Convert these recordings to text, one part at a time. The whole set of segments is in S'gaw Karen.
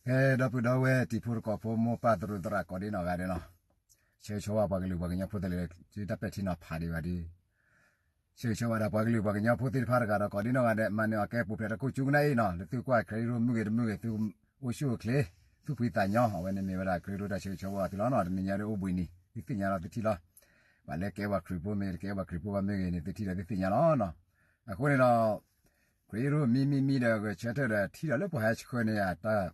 ကဲ ဒီပုၢ်ဒီဝဲၢ်တံၤဖိသကိးဖိ မိၢ်ပၢ်သရူးသရၣ်ကိးဒ်နီၢ်ဂၤဒဲးနီၤ, ဆၢဂ့ၤဆၢဝါပှၤကလုာ်ပှၤကညီဖိသ့ၣ်လၢ တၢ်ပဲာ်ထံနီၤဖးဒံးဘၣ်ဒီး, ဆၢဂ့ၤဆၢဝါဒၣ်ပှၤကလုာ်ပှၤကညီဖိသ့ၣ်တဖၣ်တဂၤဒီး ကိးဒ်နီၢ်ဂၤဒဲး မၤနၢၤအီၤကဲပူၤဖျဲးတၢ်ကိၢ်ကၠူကနၣ်အံၤနီၤ, လၢသုကွၢ် Credit Room မုၢ်ဂ့ၤတမုၢ်ဂ့ၤ သုအိၣ်ဆူၣ်အိၣ်ချ့ သူၣ်ဖှံသးညီ အဝဲန့ၣ်မ့ၢ်ဝဲဒၣ် Credit Room တၢ်ဆၢဂ့ၤဆၢဝါအီၤသုလီၤနီၤ, တနံၤညါဒီးအိၣ်ဘှံးနံၤ သုသ့ၣ်ညါလီၤသုထံၣ်လီၤ, ပှၤလၢကဲပှၤခရံာ်ဖိမ့ၢ်ဂ့ၤ တကဲပှၤခရံာ်ဖိဘၣ်မ့ၢ်ဂ့ၤန့ၣ် သုထံၣ်ဒီးသုသ့ၣ်ညါလီၤနီၤ, အဃိန့ၣ်ဒီး Credit Room မံမံမံဒီးဂဲၤဆၢထၢၣ်ဒီးထံၣ်ဒီးလၢပှၤဟဲဆှၢန့ၢ်ယၤတၢ်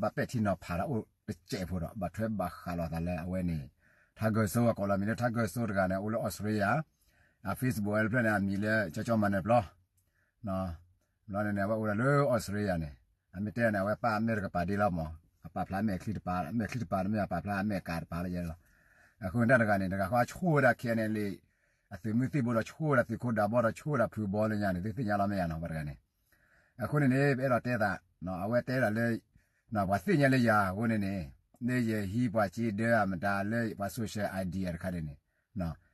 ဘၣ်ပဲာ်ထံနီၤဖးတၢ်အိၣ်တစဲးဖိဒီး ဘၣ်ထွဲဘၣ်ဃးလိာ်သးလၢအဝဲန့ၣ် ထါဂၢၢ်စိ အကိးလီၤမံၤလၢထါဂၢၢ်စိတဂၤန့ၣ် အိၣ်လၢအီစထြ့လယါ, အ Facebook ဝဲတဖျၢၣ်န့ၣ် အမံၤလၢကၠီကၠီမၤနၢၤပျီ ဘျီန့ၣ်န့ၣ် အဝဲအိၣ်ဒၣ်လၢအီစထြ့လယါန့ၣ် အမ့ၢ်တဲန့ၣ် အဝဲပာ်အမဲၢ်တကပၤဒ်လီၤမး, အပာ်ဖျါအမဲၢ်ချံတပၤ, အမဲၢ်ချံတပၤန့ၣ်မ့ၢ်အပာ်ဖျါအမဲၢ်ကၤတပၤလၢယဲလီၤ, အဃိန့ၣ်တၢ်တဂၤန့ၣ် တဂၤဃီအဆိၣ်ဝဲဒၣ် ခဲအံၤန့ၣ်လံ အသုးမုၢ်သံၣ်ဘိဒီးဆိၣ်ဝဲဒၣ်သုးခိၣ်ဒးဘီဒီးဆိၣ်ဝဲဒၣ်ဖုဘီလၢညါန့ၣ် သုသ့ၣ်ညါလီၤမ့ၢ်ယါနီၤ ပှၤတဂၤန့ၣ် အဃိန့ၣ်န့ၣ် ပအဲၣ်ဒိးတဲသး အဝဲတဲဒၣ်လၢ ပှၤသ့ၣ်ညါလၢယၤအဃိန့ၣ်န့ၣ် လၢယဟံးပှၤစ့ဒၢအမတၤလၢပှၤ social idea တခါန့ၣ်န့ၣ်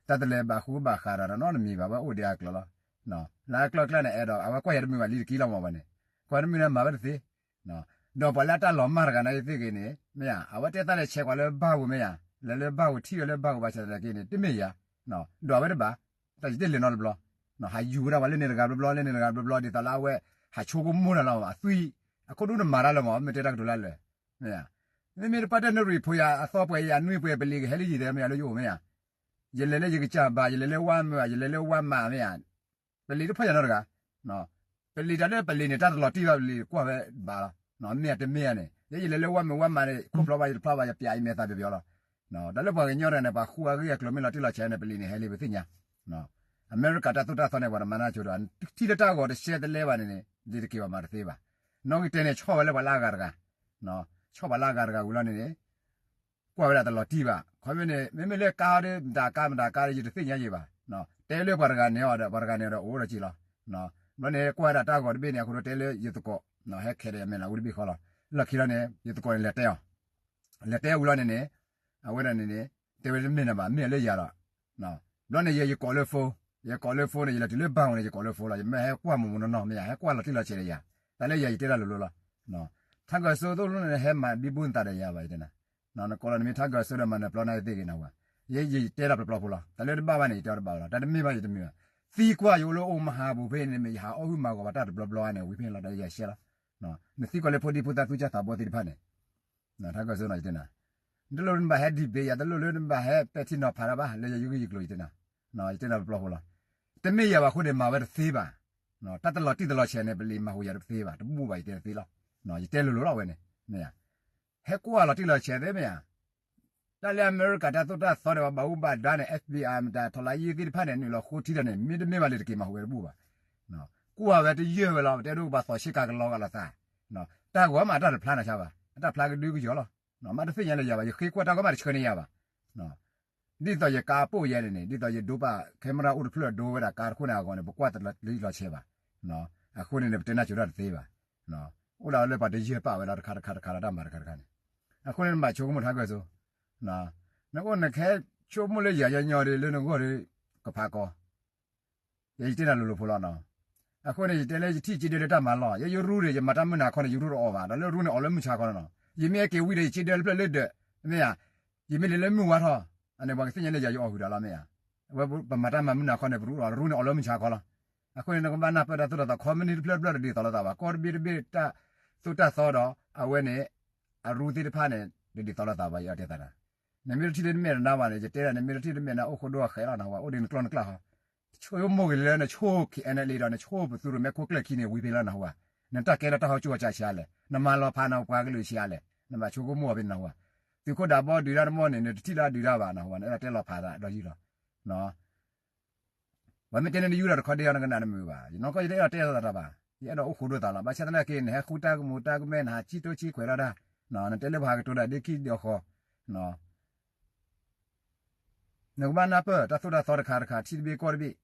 တၢ်တလဲၤဘၣ်ဃူဘၣ်ဃးဒီးနီတမံၤဘၣ် ဝဲအိၣ်ဒံးအကျိၤလီၤ, လၢအကျိၤအကျဲန့ၣ် အဲၣ်ဒိး အဝဲကွၢ်ယၤတမုာ်ဘၣ်လံတက့ၢ်လီၤမးဘၣ်န့ၣ် ကွၢ်တမုာ်န့ၣ်မၤဝဲတသ့ ဒီးပှၤလၢအတၢ်လီၤမၢ်တဂၤန့ၣ်သ့ၣ်ဂ့ၤန့ၣ် မ့ၢ်ဧါ အဝဲတဲတၢ်န့ၣ်ဆဲးကွၢ်လၢဘၣ်ပူၤမ့ၢ်ဧါ, လဲၤလၢဘၣ်ပူၤထံၣ်ဝဲလၢဘၣ်ပူၤဘၣ်ဆၣ်သနာ်က့န့ၣ် တမ့ၢ်ယၤ, ဒီးအဝဲတဘၣ်, တၢ်ယတလဲၤနီတဘျီ, ဟးယူၤဝဲဒၣ်ပှၤလၢန့ၣ်တဂၤဘျီဘျီ လၢန့ၣ်တဂၤဘျီဘျီ ဒ်သိးလၢအဝဲ ဟးဆိကမိၣ်တၢ်လီၤမး အသွံၣ်, အခိၣ်ဒူၣ်နမၤတၢ်လၢမး မ့ၢ်တဲတၢ်ကတိၤလၢလၢာ်, မ့ၢ်ဧါ, မ့မ့ၢ်တပှၢ်တၢၢ်နရံၣ်ဖိယၤ အသီပှဲၤယၤနွံပှဲၤ ပလံၤကဟဲလၢယံၤသဲးမ့ၢ်ဧါ လၢယအိၣ်မ့ၢ်ဧါ, ယလဲၤလၢယကစၢ်ဘၣ် ယလဲၤလၢဝါမၢ် ယလဲၤလၢဝါမးမ့ၢ်ဧါ, ပလံၤတဖၣ်ယၤနီတဂၤ ပလံၤတၢ်လၢပလံၤန့ၣ် တၢ်တလီၤတံၢ်ဘၣ်ပလံၤကွၢ်ဝဲဘၣ်လီၤ, မ့ၢ်ဧါတမ့ၢ်ဧါန့ၣ် ယဲယလဲၤလၢဝါမၢ်ဝါမးန့ၣ် ခိၣ်ဖျီဘၣ်ယတဖျီဘၣ် ယပျးအံၤမဲာ်သးပျီပျီလီၤ, တၢ်လၢပှၤကညီတဂၤန့ၣ် ပှၤဃူအဂ့ၢ်အကျိၤမ့ၢ်လီၤတံၢ်လီၤဆဲးန့ၣ် ပလံၤန့ၣ်ဟဲလံပသ့ၣ်ညါ, အမဲရကၤတၢ်သိၣ်တၢ်သီန့ၣ် ပှၤတမၤနၢၤဆိဒီး ထံၣ်လၢတၢ်ဂီၤတရှဲတလဲဘၣ်န့ၣ်န့ၣ် ဒ်တက့ၤဘၣ်မၤတသ့ဘၣ်, နီၣ်ဂံၢ်တဲန့ၣ် ဆီၣ်ဝဲလၢပှၤလၢအဂၤတဂၤ, ဆီၣ်ပှၤလၢအဂၤတဂၤဝံၤလီၤန့ၣ်န့ၣ် ကွၢ်ဝဲဒၣ်တလီၤတံၢ်ဘၣ်, ခီမ့ၢ်န့ၣ် မ့မ့ၢ်လၢကါဒီး မတၤကါမတၤကါဒီး ယတသ့ၣ်ညါယံၤဘၣ်, တဲလၢပှၤတဂၤန့ၣ်အီၤဒီး ပှၤတဂၤန့ၣ်ဒီးအိၣ်ဒီးက့ၤလီၤ, ဘျီန့ၣ် ကွၢ်ဝဲဒၣ်တၢ်ဂီၤတဘ့ၣ်န့ၣ် အဃိဒီးတဲလၢယသကိး ဟဲခဲဒီးအမဲာ်လးအူတဘ့ၣ်ဃီလီၤ, လီၢ်ခံလီၤန့ၣ် ယသကိးန့ၣ် လဲၤတဲအီၤ လဲၤတဲဝံၤလီၤန့ၣ်န့ၣ် အဝဲဒၣ်န့ၣ်န့ၣ် တဲဝဲတမ့ၢ်နၤဘၣ် မ့ၢ်လၢယၤလီၤ, ဘျီန့ၣ် ယ ယကိးလၢ phone, ယကိးလၢ phone န့ၣ် ယလဲၤတုၤလၢဘၣ်ဝဲန့ၣ် ယကိးလၢ phone လီၤ, ယမ့ၢ်ဟဲကွၢ်မုၢ်မုၢ်နီၢ်နီၢ်မ့ၢ်ယၤ ဟဲကွၢ်လီၤတံၢ်လီၤဆဲးဒီးယၤ, တၢ်လၢယၤယတဲတၢ်လိၤလိၤလီၤ, ထါဂၢၢ်စိသိၣ်လိန့ၣ် ဟဲမၤဘံဘူသးဒီးယၤဘၣ် ယတဲနၤ, နကိးလီၤနမ့ၢ်ထါဂၢၢ်စိဒီးမၤနၢၤပျီနၤသ့ၣ်ဂ့ၤနဟူဧါ, ယဲယတဲတၢ်ပျီပျီဖိလီၤ, တၢ်လၢတဘၣ်ဘၣ်န့ၣ် ယတဲအီၤတဘၣ်ဝဲလီၤ, တၢ်တမ့ၢ်ဘၣ်ယတမ့ၢ်ဘၣ်, သံကွၢ်ယအိၣ်လၢအိၣ်မဟါပူၤဖဲန့ၣ်မ့ၢ် ယဟးအီၣ်ဟုၣ်မၤဂီၤဘၣ်တၢ်တဘျီဘျီန့ၣ် ဝံၤဖဲန့ၣ်လီၤ ဒီးယၤရှဲလီၤ, နသံကွၢ်လၢဖိဒံဖိသၣ်သူၣ်စၢ်သးဘီသ့ၣ်တဖၣ်န့ၣ် ထါဂၢၢ်စိနီၤ ယတဲနၤ, တလိၣ်လၢနဘၣ်ဟဲ debate ယၤ တလိၣ်လၢနဘၣ်ဟဲပဲာ်ထံနီၤဖးတၢ်ဘၣ် လၢယဂ့ၢ်ယကျိၤယတဲနၤ, ယတဲနၤပျီပျီဖိလီၤ, တမ့ၢ်ယၤဘၣ်အဃိန့ၣ် မၤဝဲတသ့ဘၣ်, တၢ်တလီၤတံၢ်တလီၤဆဲးန့ၣ် ပလံၤမၤဟူးယၤတသ့ဘၣ် တဘူၣ်ဘၣ်ယတဲတသ့လီၤ, ယတဲလိၤလိၤလီၤဝဲန့ၣ်, မ့ၢ်ဧါ, ဟဲကွၢ်လီၤတံၢ်လီၤဆဲးသ့မ့ၢ်ဧါ, တၢ်လၢအမဲရကၤတၢ်သိၣ်တၢ်သီဒီးပှၤဘၣ်အူဘၣ်ဒါန့ၣ် FBI မတၤ ထောက်လှမ်းရေး သ့ၣ်တဖၣ်န့ၣ် နုာ်လီၤဃိထံဒီးန့ၣ် မ့တမ့ၢ်ဘၣ်လၢတက့ၤမၤဟူးဝဲတဘူၣ်ဘၣ်, ကွၢ်ဝဲတယၢၢ်ဝဲလီၤ ပတဲဒိၣ်ကဘၣ်သီၣ်ဆ့ကၤကလီကလီၤသး, တၢ်ဂီၤမးတၢ်တဖျါနၤဆါဘၣ် အတၢ်ဖျါကဒုကယီၤလီၤ, မ့တသ့ၣ်ညါလၢယၤဘၣ် ယဃ့ကွၢ်တၢ်ဂီၤမးတဆှၢန့ၢ်ယၤဘၣ်, ဒ်သိးယကါပိာ်ယဲန့ၣ်န့ၣ် ဒ်သိးယဒိပာ် camera အိၣ်တဖျၢၣ်ဒိဝဲဒၣ်ကါတခိၣ်န့ၣ်အဂီၢ်န့ၣ် ပကွၢ်တလီၤတံၢ်လီၤဆဲးဘၣ်, အဃိန့ၣ်န့ၣ် ပတဲနၢ်စိၤတၢ်တသ့ဘၣ်, အိၣ်ဒၣ်လၢပှၤတယၢၢ်ပာ်ဝဲလီၤတခါတခါတခါလီၤတၢ်မၤတခါတခါန့ၣ်, အဃိန့ၣ်နဘၣ်ဆိကမိၣ်ထါဂၢၢ်စိ နအိၣ်နခဲဆိကမိၣ်လၢယၤညီညီဒီး လၢနဂီၢ်ဒီး ကဖးကီ ယတဲနၤလိၤလိၤဖိလီၤနီၤ, အဃိန့ၣ် ယတဲလၢယထံၣ်စ့ဒၢလၢတၢ်မၤလီၢ် ယဲယရူန့ၣ် ယမၤတၢ်မုၢ်နၤခီန့ၣ် ယရူတအီၣ်ဘၣ် ဒီးလၢရူန့ၣ်အီၣ်လၢမုၢ်ဆါခီလီၤနီၤ, ယမ့ၢ်ဟဲက့ၤဝံၤဒီးယစ့ဒၢလၢဖျၢၣ်လၢဒၢး, မ့ၢ်ဧါ, ယမ့ၢ်လဲၤလၢမုၢ်ဝါထီၣ်, အန့ၣ်ပှၤကသ့ၣ်ညါလၢယၤယအီၣ်ဃုာ်ဒီးလီၤမ့ၢ်ဧါ, အဝဲပမၤတၢ်မၤမုၢ်နၤခီန့ၣ် ပရူအီၣ် ရူန့ၣ်အီၣ်လၢမုၢ်ဆါခီလီၤ, အဃိန့ၣ် နကဘၣ်နၢ်ပၢၢ်တၢ်သိၣ်တၢ်သီ ခီမနံၣ်တဖျၢၣ်တဖျၢၣ်တဒ်သိးလိာ်သးဘၣ် ကီၢ်တဘ့ၣ်တဘ့ၣ်တၢ်သိၣ်တၢ်သီဒီး အဝဲန့ၣ် အရူသ့ၣ်တဖၣ်န့ၣ် တဒ်သိးလိာ်သးဘၣ် ယအီၣ်တဲသးနၤ, နမ့ၢ်တထံၣ်လၢနမဲာ်နါဘၣ်န့ၣ် ယတဲဒၣ် နမ့ၢ်တထံၣ်လၢမဲာ်နါအိၣ်ဃိဒိၣ်အဃဲးလီၤနဟူဧါ အိၣ်ဒံးနကျီၢ်နကျၢ်ဟီ, ဆိကမိၣ်ဂ့ၤလၢနဆိ ခဲအံၤန့ၣ်လံဒီး နဆိပသုးရိၣ်မဲခိၣ်ကျၢၢ်ခံန့ၣ် ဝံၤဖဲလီၤနဟူဧါ, နတၢ်ကဲလၢတၢ်ဟီကၠူအစးဆံးလဲၣ်, နမၤလီၤဖးနပှၤကလုာ်ဆံးလဲၣ်, နဘၣ်ဆိကမိၣ်အီၤဖဲန့ၣ်နဟူဧါ, သုးခိၣ်ဒးဘီဒုးတၢ်တမီၢ်န့ၣ် နတထံၣ်လၢအဒုးတၢ်ဘၣ်နဟူဧါ နအဲၣ်ဒိးတဲလီၤဖးဒီးယုၢ်လီၤ ပှၤမ့ၢ်တဲန့ၣ်နယူၢ်ဒီးတခီဒ့အီၤ နကနၣ်တမုာ်ဘၣ်, ယနီၢ်ကီၢ်ယတအဲၣ်ဒိးတဲလိာ်သးတၢ်ဘၣ်, ယအဲၣ်ဒိးအိၣ်ဃိဒိၣ်သးလီၤ, ဘၣ်ဆၣ်သနာ်က့ နဟဲဃုတၢ်ကမူၤတၢ်ကမဲ နဟးစံၣ်တိစံၣ်ခွဲးလီၤတၢ်, နတဲလၢပှၤဟးကတိၤတၢ်ဒ့ခံဒ့ဃီ, နကဘၣ်နၢ်ပၢၢ် တၢ်သိၣ်တၢ်သီတခါတခါ ထံတဘ့ၣ်ကီၢ်တဘ့ၣ်,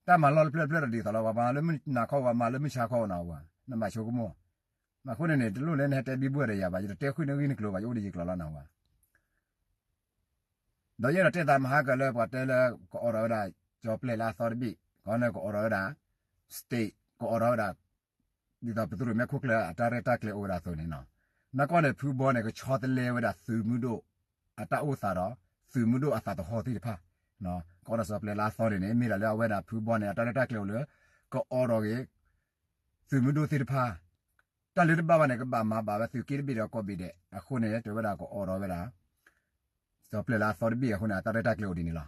တၢ်မၤလီၢ်တဖျၢၣ်တဖျၢၣ်တဒ်သိးလီၤ, ပှၤမၤလၢမုၢ်နၤခီ ပှၤမၤလၢမုၢ်ဆါခီနဟူဧါ, နဘၣ်ဆိကမိၣ်, အဃိန့ၣ်န့ၣ် တလိၣ်လၢနဟဲတဲဘံဘူဒီးယၤဘၣ်, ယတတဲဃုာ်နဂံၢ်နကျိၤဘၣ်, ယအိၣ်ဒီးယကျိၤလီၤနဟူဧါ ဒီးယအဲၣ်ဒိးတဲသးမဟါကလၢပှၤတဲလၢ ကအိးထီၣ်ဝဲဒၣ် ကၠီၤပျဲၢ်လၢအသီတဘ့ၣ်, ကန့ၣ်ကအိးထီၣ်ဝဲဒၣ် state, ကအိးထီၣ်ဝဲဒၣ် ဒ်သိးပသုးရိၣ်မဲခိၣ်ကျၢၢ်အတၢ်ရဲၣ်တၢ်ကျဲၤအိၣ်ဝဲဒၣ်အသိးန့ၣ်, နကွၢ်န့ၣ် ဖုဘီန့ၣ် ကဆီတလဲဝဲဒၣ်သုးမုၢ်ဒိၣ်အတၢ်အိၣ်သးဒီး သုးမုၢ်ဒိၣ်အသးသဟီၣ်သ့ၣ်တဖၣ်, ကအိးထီၣ်စီၤပျဲၢ်လါသီန့ၣ်န့ၣ် မ့ၢ်ဒၣ်လၢအဝဲဒၣ်ဖုဘီန့ၣ် အတၢ်ရဲၣ်တၢ်ကျဲၤအိၣ်လၢ ကအိးထီၣ်က့ၤ သုးမုၢ်ဒိၣ်သ့ၣ်တဖၣ် တၢ်လၢတဘၣ်ဘၣ်န့ၣ် ကဘၣ်မၤဘၣ်ဝဲသုးက့တဘ့ၣ်ဒီးကီၢ်ဘ့ၣ်ဒဲးအဃိန့ၣ် တဲဝဲဒၣ်ကအိးထီၣ်ဝဲဒၣ် စီၤပျဲၢ်လါသီတဘ့ၣ်အဃိန့ၣ် အတၢ်ရဲၣ်တၢ်ကျဲၤအိၣ်ဒ်န့ၣ်လီၤ.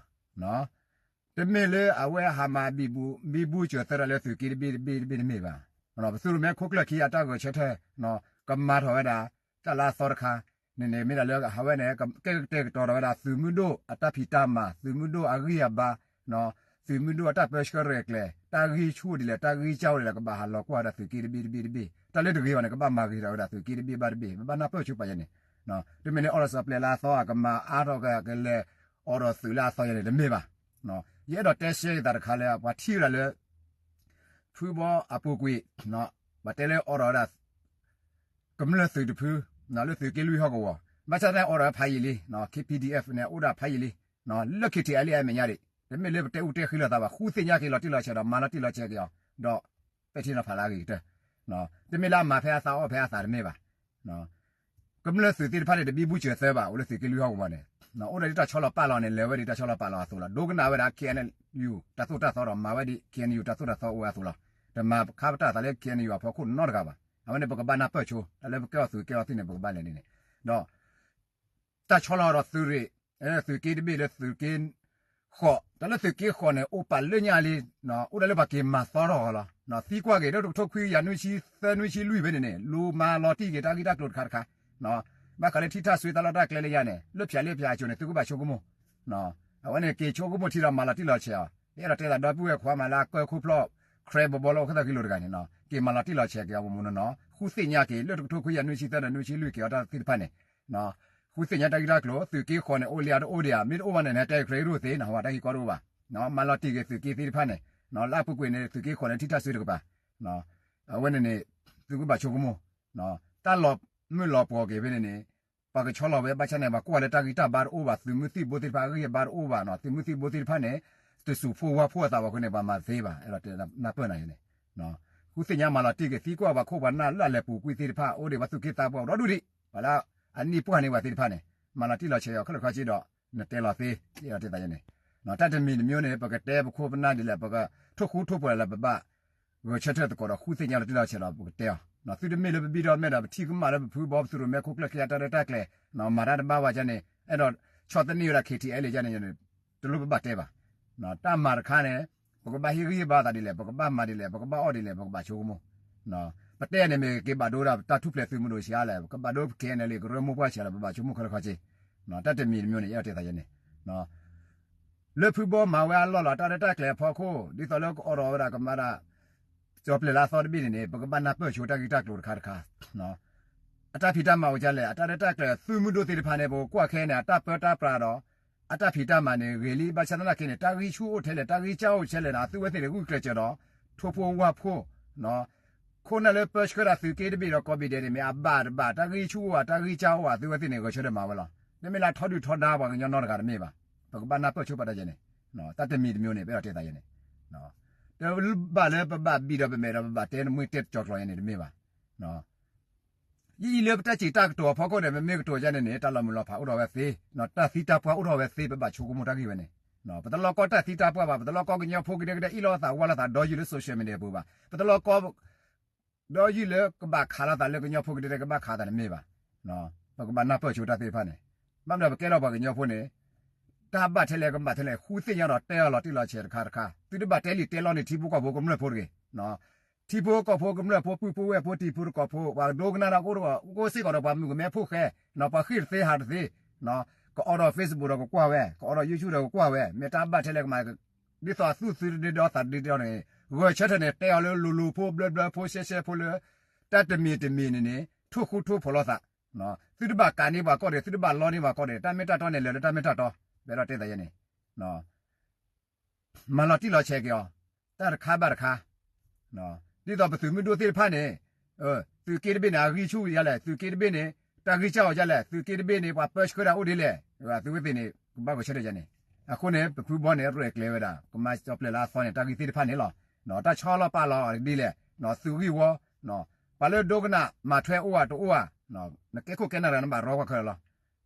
တမ့ၢ်လၢအဝဲဟးမၤဘံဘူစၢၤသၢတၢ်လၢသုးက့တဘ့ၣ်တဘ့ၣ်တဘ့ၣ်တမ့ၢ်ဘၣ်. ပသုးရိၣ်မဲခိၣ်ကျၢၢ်ခံအတၢ်ဂဲၤဆၢထၢၣ် ကမၤထီၣ်ဝဲဒၣ် တၢ်လၢအသီတခါန့ၣ်န့ၣ် မ့ၢ်ဒၣ်လၢအဝဲန့ၣ် ကကဲကတဲာ်ကတီၤထီၣ်ဝဲဒၣ်သုးမုၢ်ဒိၣ်အတၢ်ဖံးတၢ်မၤ သုးမုၢ်ဒိၣ်အဂံၢ်အဘါ သုးမုၢ်ဒိၣ်အတၢ်ပၢဆှၢရဲၣ်ကျဲၤ တၢ်ဂံၢ်ဆူၣ်အိၣ်ဒ်လဲၣ် တၢ်ဂံၢ်စၢ်အိၣ်ဒ်လဲၣ် ကဘၣ်ဟးလီၤကွၢ်ဝဲဒၣ်သုးက့တဘ့ၣ်တဘ့ၣ်တဘ့ၣ် တၢ်လၢတဂ့ၤဘၣ်န့ၣ် ကဘၣ်မၤဂ့ၤထီၣ်ဝဲဒၣ်သုးက့တဘ့ၣ်ဘၣ်တဘ့ၣ် ပဘၣ်နၢ်ပၢၢ်ဆိပာ်ယဲန့ၣ်, တမ့ၢ်န့ၣ် အိးထီၣ်စီၤပျဲၢ်လၢအသီအကမၤအါထီၣ်ကလဲၤအိးထီၣ်သုးလၢအသီယဲန့ၣ် တမ့ၢ်ဘၣ်. ယအဲၣ်ဒိးတဲရှဲယသးတခါလၢ ပှၤထံၣ်ဝဲဒၣ်လၢ ဖုဘီအပူၤကွံာ် ပှၤတဲလၢအိးထီၣ်ဝဲဒၣ် ကမျၢၢ်သုးတဖု လၢသုးက့လွံၢ်ဟီၣ်ကဝီၤ ဘၣ်ဆၣ်သနာ်က့အိးထီၣ်ဝဲဖးယံာ်လံ, K P D F န့ၣ် အိၣ်ဒၣ်ဖးယံာ်လံ, လၢ K T L A အမဲာ်ညါဒံး တမ့ၢ်လၢပတဲအူတဲဃံလိာ်သးဘၣ် ဃုသ့ၣ်ညါက့ၤလီၤတံၢ်လီၤဆဲးဒီးမၤလီၤတံၢ်လီၤဆဲးက့ၤအီၤ ဒီးပဲာ်ထံနီၤဖးလၢအဂ့ၤကတၢၢ်, တမ့ၢ်လၢအမၤဖဲအသးအီၣ်ဖဲအသးတမ့ၢ်ဘၣ်. ကမျၢၢ်သုးသ့ၣ်တဖၣ်န့ၣ် တဘံဘူစၢၤသၢဘၣ် အိၣ်လၢသုးက့လွံၢ်ဟီၣ်ကဝီၤန့ၣ်, အိၣ်ဒီးဒ်တၢ်ဆီလီၤပာ်လီၤန့ၣ် လဲၤဝဲဒ်တၢ်ဆီလီၤပာ်လီၤအသိးလီၤ ဒိကနၣ်ဝဲဒၣ် K N U တၢ်သိၣ်တၢ်သီဒီးမၤဝဲဒ် K N U တၢ်သိၣ်တၢ်သီအိၣ်ဝဲအသိးလီၤ. တမၤခါပတာ်သးလၢ K N U အဖီခိၣ်နီတဂၤဘၣ်. အဝဲန့ၣ် ပကဘၣ်နၢ်ပၢၢ်ဆိ တၢ်လၢပကဲအီၤသုးကဲအီၤသ့ၣ်န့ၣ် ပကဘၣ်လဲၤန့ၣ်န့ၣ်, ဒီး တၢ်ဆီလီၤဒီးသုးရ့ၣ် သုးက့တဘ့ၣ်လၢသုးက့ဃိး တၢ်လၢသုးက့ဃိးန့ၣ် အိၣ်ပာ်လၢညါလံ, အိၣ်ဒၣ်လၢပှၤက့ၤမၤသီထီၣ်အီၤလီၤ. သံကွၢ်က့ၤ လၢတကထိခွံကယၤနွံဆံသၢနွံဆံလွံၢ်ဖဲန့ၣ်န့ၣ် လူၤမၤလီၤတံၢ်က့ၤတၢ်ဂ့ၢ်တၢ်ကျိၤတခါတခါ, ဘၣ်ဃးလၢထံထၣ်စွ့တၢ်လီၢ်တၢ်ကျဲလၢညါန့ၣ် လၢဖၠးလၢဖၠးအစိၤန့ၣ် သုကဘၣ်ဆိကမိၣ် အဝဲန့ၣ်က့ၤဆိကမိၣ်ထံဒီးမၤလီၤတံၢ်လီၤဆဲးအီၤ, ယအဲၣ်ဒိးတဲသးဒီပုၢ်ဝဲၢ်ခွါမးလၢအကၢခိၣ်ဖျီၣ် ခရဲဘီဘီလၢအိၣ်ခၢၣ်သးဃံလိာ်တဂၤန့ၣ်, က့ၤမၤလီၤတံၢ်လီၤဆဲးက့ၤအီၤပမူနီၢ်နီၢ်, ဃုသ့ၣ်ညါက့ၤ လၢတကထိခွံကယၤနွံဆံသၢဒီးနွံဆံလွံၢ်က့ၤအီၤတၢ်သ့ၣ်တဖၣ်န့ၣ်, ဃုသ့ၣ်ညါတၢ်ဂ့ၢ်တၢ်ကျိၤ သုးက့ဃိးန့ၣ် အိၣ်လံအတအိၣ်ဒံးဧါ, မ့ၢ်တအိၣ်ဘၣ်န့ၣ် နဟဲတဲကြၢးရူၢ်သ့ နဟးဝဲတၢ်ဟံးကီတအိၣ်ဘၣ်, မၤလီၤတံၢ်က့ၤသုးက့သ့ၣ်တဖၣ်န့ၣ်, လၢအပူၤကွံာ်န့ၣ် သုးက့ဃိးန့ၣ် ထံထၣ်စွ့တကပၤ, အဝဲန့ၣ်န့ၣ် သုကဘၣ်ဆိကမိၣ်, တၢ်လီၤမုၢ်လီၤပှီၤက့ၤဖဲန့ၣ်န့ၣ် ပှၤကဆီလီၤဝဲ ဘၣ်ဆၣ်န့ၣ် ပှၤကွၢ်လၢတၢ်ဂံၢ်တၢ်ဘါတအိၣ်ဘၣ်, သုးမုၢ်သံၣ်ဘိသ့ၣ်တဖၣ်အဂံၢ်အဘါတအိၣ်ဘၣ်နီၤ, သုးမုၢ်သံၣ်ဘိသ့ၣ်တဖၣ်န့ၣ် တစူးဖိဝါဖိအသးဘၣ်အဃိန့ၣ် ပှၤမၤတသ့ဘၣ်, အဲၣ်ဒိးတဲနၢ်ပၢၢ်နၤန့ၣ်, ဃုသ့ၣ်ညါမၤလီၤတံၢ်က့ၤ သံကွၢ်ပှၤခိၣ်ပှၤနၢ်လၢအလဲၤပူၤကွံာ်သ့ၣ်တဖၣ် အိၣ်ဒံးပှၤသူၣ်က့သးပှၢ်အိၣ်ဒီဒူၣ်ဒံး, ပှၤလၢအနံၣ်ပှၢ်န့ၢ်ပှၤသ့ၣ်တဖၣ်န့ၣ် မၤလီၤတံၢ်လီၤဆဲးအီၤခဲလၢာ်ခဲဆ့ဒီး နတဲလီၤသ့, အဲၣ်ဒိးတဲသးယဲန့ၣ်, တၢ်တမံၤတမံၤန့ၣ် ပကတဲပခိၣ်ပနၢ်ဒ်လဲၣ် ပကထိၣ်ဃူထိၣ်ဖိးဒ်လဲၣ် ပဘၣ် ဂဲၤဆၢထၢၣ်သကိးဒီးဃုသ့ၣ်ညါလီၤတံၢ်လီၤဆဲးဒီးပကတဲအီၤ, သုတမ့ၢ်လၢပဘံၣ်ဒီးမဲာ်ဒီး ပထံၣ်ကမၣ်လၢပဖုဘီပသုးရိၣ်မဲခိၣ်ကျၢၢ်ခံဂၤတၢ်ရဲၣ်တၢ်ကျဲၤ, မၤတၢ်တဘၣ်ဝဲဒ်န့ၣ် အဲၣ်ဒိးဆီၣ်သနံးဝဲဒၣ် K T L A ဒ်န့ၣ် တလိၣ်ပဘၣ်တဲဘၣ်, တၢ်မၤတခါန့ၣ် ပကဘၣ်ဟ့ၣ်ဂံၢ်ဟ့ၣ်ဘါသးဒ်လဲၣ် ပကဘၣ်မၤဒ်လဲၣ် ပကဘၣ်အီၣ်ဒ်လဲၣ် ပကဘၣ်ဆိကမိၣ်, ပတဲန့ၣ်မ့ၢ်က့ၤဘၣ်ဒိဒၣ်တၢ်ထူၣ်ဖျဲးသုးမုၢ်ဒိၣ်ဆံးအါလဲၣ် ပကဘၣ်ဒိ K N L A ကရၢမိၢ်ပှၢ်ဆံးလဲၣ် ပဘၣ်ဆိကမိၣ်ခဲလၢာ်ခဲဆ့, တၢ်တမံၤတမံၤန့ၣ် အဲၣ်ဒိးတဲသးယဲန့ၣ် လၢဖုဘီမၤဝဲအလီၢ်လီၤ တၢ်ရဲၣ်တၢ်ကျဲၤအဖီခိၣ် ဒ်သိးလၢကအိးထီၣ်ဝဲဒၣ်ကမၤဒၣ် ကၠီၤပျဲၢ်လၢအသီတဘ့ၣ်န့ၣ်န့ၣ် ပကဘၣ်နၢ်ပၢၢ်ဆိတၢ်ဂ့ၢ်တၢ်ကျိၤတခါတခါ, အတၢ်ဖံးတၢ်မၤအိၣ်ဒ်လဲၣ် အတၢ်ရဲၣ်တၢ်ကျဲၤသုးမုၢ်ဒိၣ်သ့ၣ်တဖၣ်န့ၣ် ပကကွၢ်ခဲအံၤန့ၣ် အတၢ်ပၢတၢ်ပြးဒီး အတၢ်ဖံးတၢ်မၤန့ၣ် ဂ့ၤလံ ဘၣ်ဆၣ်သနာ်က့န့ၣ် တၢ်ဂံၢ်ဆူၣ်အိၣ်ထဲလဲၣ် တၢ်ဂံၢ်စၢ်အိၣ်ထဲလဲၣ်န့ၣ် အသုဝဲသ့ၣ်န့ၣ် ဂုာ်ကျဲးစၢးဒီး ထိၣ်ဖိဝၢ်ဖိ ခိၣ်နၢ်လၢပၢဆှၢဒၣ်သုးက့တဘ့ၣ်ဒီးကီၢ်ဘ့ၣ်ဒဲးန့ၣ် မ့ၢ်အဘၣ်တဘၣ် တၢ်ဂံၢ်ဆူၣ်အိၣ်ဧါ တၢ်ဂံၢ်စၢ်အိၣ်ဧါ အသုဝဲသ့ၣ်န့ၣ် ဂဲၤဆၢထၢၣ်မၤဝဲလီၤ. တမ့ၢ်လၢထီဒုၣ်ထီဒါပှၤကညီနီတဂၤတမ့ၢ်ဘၣ်. ပကဘၣ်နၢ်ပၢၢ်ဆိပာ်တၢ်ယဲန့ၣ် တၢ်တမံၤတမံၤန့ၣ် ပအဲၣ်ဒိးတဲသးယဲန့ၣ် တဘၣ်လၢပဘၣ်ဘံၣ်ဒီးပမဲာ်ဒီးပဘၣ်တဲနမှံတဲကၠီၤကျီၤယဲန့ၣ်တမ့ၢ်ဘၣ်. ယအံၤလၢပတၢ်စံးတၢ်ကတိၤအဖီခိၣ်ဒီး မ့မ့ၢ်ကတိၤယဲန့ၣ်န့ၣ် တၢ်လီၤမုၢ်လီၤဖးအိၣ်ထီၣ်ဝဲသ့, တၢ်သံတၢ်ပှၢ်အိၣ်ထီၣ်ဝဲသ့ ပဘၣ်ဆိကမိၣ်တၢ်ဂ့ၢ်ဝဲန့ၣ်. ပတလီၤကီတၢ်သံတၢ်ပှၢ်ဘၣ်, ပတလီၤကီကညီဖိကဒဲကဒဲအ့ၣ်လိာ်သးဝါလိာ်သးဒီယုၢ်လၢ social media အပူၤဘၣ်. ပတလီၤကီ ဒီယုၢ်လၢကဘၣ်ခးလိာ်သးလၢကညီဖိကဒဲကဒဲကဘၣ်ခးသးန့ၣ်မ့ၢ်ဘၣ်. ပကဘၣ်နၢ်ပၢၢ်ဆိတၢ်သ့ၣ်တဖၣ်န့ၣ်, ဘၣ်မနုၤပကဲထီၣ်ပှၤကညီဖိန့ၣ် တၢ်ဘၣ်ထဲလဲၣ်ကမၣ်ထဲလဲၣ် ဃုသ့ၣ်ညါဒီးတဲအီၤလီၤတံၢ်လီၤဆဲးတခါတခါ, သုတဘၣ်တဲလံာ်တဲလီန့ၢ်ထံဖိကီၢ်ဖိကမျၢၢ်ဖိတဂ့ၤ. ထံဖိကီၢ်ဖိကမျၢၢ်ဖိ ပုၢ်ဖိဝဲၢ်ဖိ တံၤဖိသကိးဖိ ပှၤဒိကနၣ်တၢ်ကအိၣ်တဂီၤ ကအိၣ်စ့ၢ်ကီးဒီးပှၤမုၣ်ကမဲဖိဃဲ, ပှၤဃ့ၢ်တသ့ဟးတသ့, ကအိးထီၣ် Facebook ဒီးကကွၢ်ဝဲ, ကအိးထီၣ် YouTube ဒီးကကွၢ်ဝဲ, မ့ၢ်တၢ်ဘၣ်ထဲလဲၣ်ကမၣ် ဒ်သိးအသူၣ်သုတဒ့ဒီသးတဒ့ဒီန့ၣ်, ဂဲၤဆၢထၢၣ်န့ၣ် တဲအီၤလၢလိၤလိၤဖိ ဘျၢဘျၢဖိ ရှဲရှဲဖိလၢ တၢ်တမံၤတမံၤန့ၣ်န့ၣ် ထိၣ်ဃူထိၣ်ဖိးလိာ်သး, သုတဘၣ်ကးန့ၢ်ပှၤကီၢ်ဒဲး သုတဘၣ်လီန့ၢ်ပှၤကီၢ်ဒဲး တၢ်မ့ၢ်တၢ်တီန့ၣ် လဲၤလၢတၢ်မ့ၢ်တၢ်တီ, ပအဲၣ်ဒိးတဲသးယဲန့ၣ် မၤလီၤတံၢ်လီၤဆဲးက့ၤအီၤ, တၢ်တခါဘၣ်တခါ, ဒ်သိးပသုးမုၢ်ဒိၣ်သ့ၣ်တဖၣ်န့ၣ်, သုးက့တဘ့ၣ်န့ၣ် အဂံၢ်ဆူၣ်ဒ်လဲၣ်, သုးက့တဘ့ၣ်န့ၣ် တၢ်ဂံၢ်စၢ်အီၤဒ်လဲၣ်, သုးက့တဘ့ၣ်န့ၣ် ပှၤပၢဆှၢဒၣ်အိၣ်ဒ်လဲၣ်, သုဝဲသ့ၣ်န့ၣ် ကဘၣ်ဂဲၤဆၢထၢၣ်ယဲန့ၣ်, အဃိန့ၣ် ပဖုဘီန့ၣ် ရဲၣ်ကျဲၤဝဲဒၣ် ကမၤကၠီၤပျဲၢ်လၢအသီန့ၣ် တၢ်ဂ့ၢ်သ့ၣ်တဖၣ်န့ၣ်လီၤ, တၢ်ဆီလီၤပာ်လီၤဒ်လဲၣ်, သုးဂံၢ်ဝီ ပှၤလၢဒိကနၣ်မၤထွဲအိၣ်ဧါတအိၣ်ဧါ, နကဲခိၣ်ကဲနၢ်တဂၤ နဘၣ်ရီကွၢ်ခဲလၢာ်